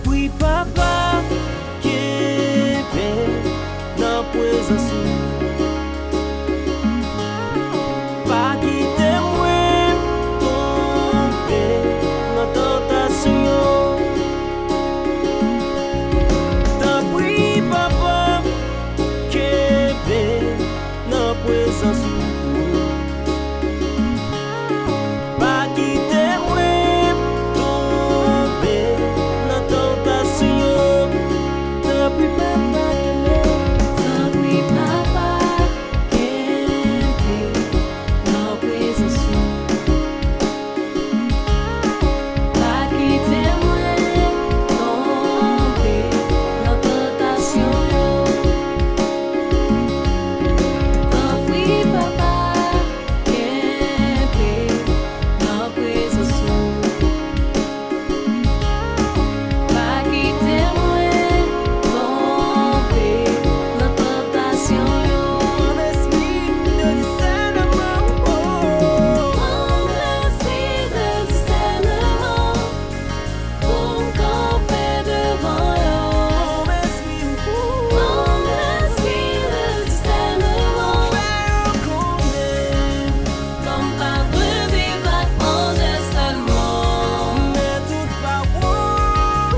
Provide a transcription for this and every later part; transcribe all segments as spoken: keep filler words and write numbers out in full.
Pri papa, kenbe nan prezans ou. Pa kite mwen tonbe nan tantasyon. Tanpri papa, kenbe nan prezans ou. Pa kite mwen tonbe nan tantasyon. Tanpri papa, kenbe. Tanpri papa, kenbe nan prezans ou. Pa kite mwen tonbe nan tantasyon yo. Tanpri papa, kenbe nan prezans ou. Pa kite mwen tonbe nan tantasyon yo. Ban m lespri de disèneman, oh. Ban m lespri de disèneman pou m kanpe devan yo. Ban m lespri de disèneman. Fè yo konnen. Ban m pa dwe viv ak manje sèlman. Men tout pawòl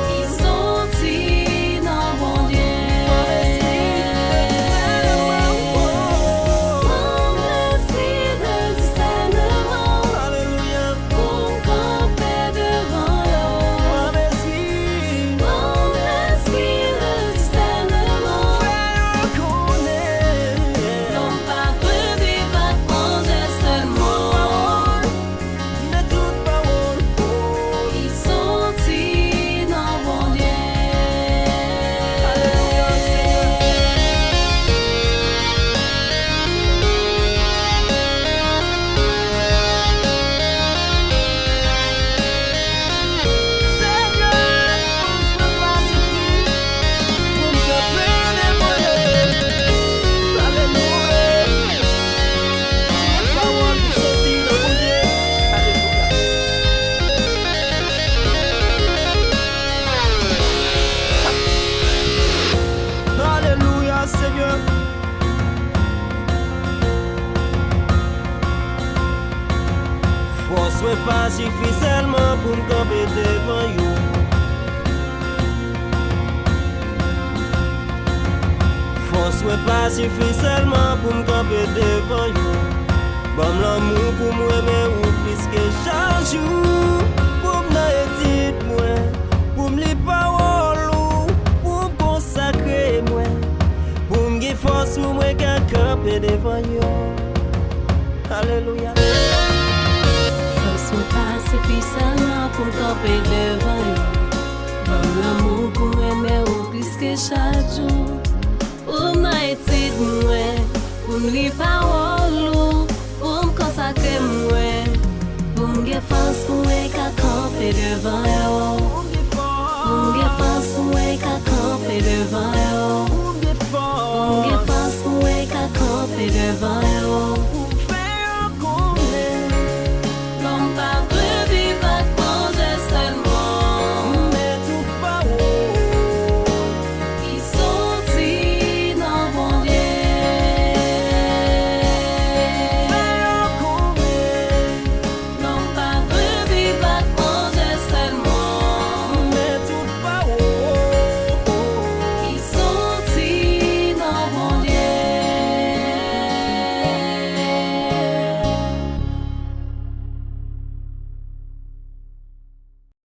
ki soti nan Bondye. Ban m lespri de disèneman. Alelouya. Pou m kanpe devan yo. Ban m lespri de disèneman. Fè yo konnen. Ban m pa dwe viv ak manje sèlman. Tout pawòl, men tout pawòl, oh, ki soti nan Bondye. Alelouya, Senyè. Senyè, fòs mwen pa sifi pou m kanpe devan yo. Alelouya. Tout pawòl ki soti nan Bondye. Alelouya. Alelouya, Senyè. Fòs mwen pa sifi sèlman pou m kanpe devan yo. Fòs mwen pa sifi sèlman pou m kanpe devan yo. Ban m lanmou pou m renmen ou plis ke chak jou. Pou m nan etid mwen, pou m li pawòl ou, pou m konsakre mwen, pou m gen fòs pou mwen ka kanpe devan yo. Alelouya. Fòs mwen pa sifi sèlman pou m kanpe devan yo. Ban m lanmou pou m renmen ou plis ke chak jou. Pou m nan etid mwen, pou m li pawòl ou, pou m konsakre mwen, pou m gen fòs pou mwen ka kanpe devan yo. Pou m gen fòs pou mwen ka kanpe devan yo. Pou m gen fòs pou mwen ka kanpe devan yo.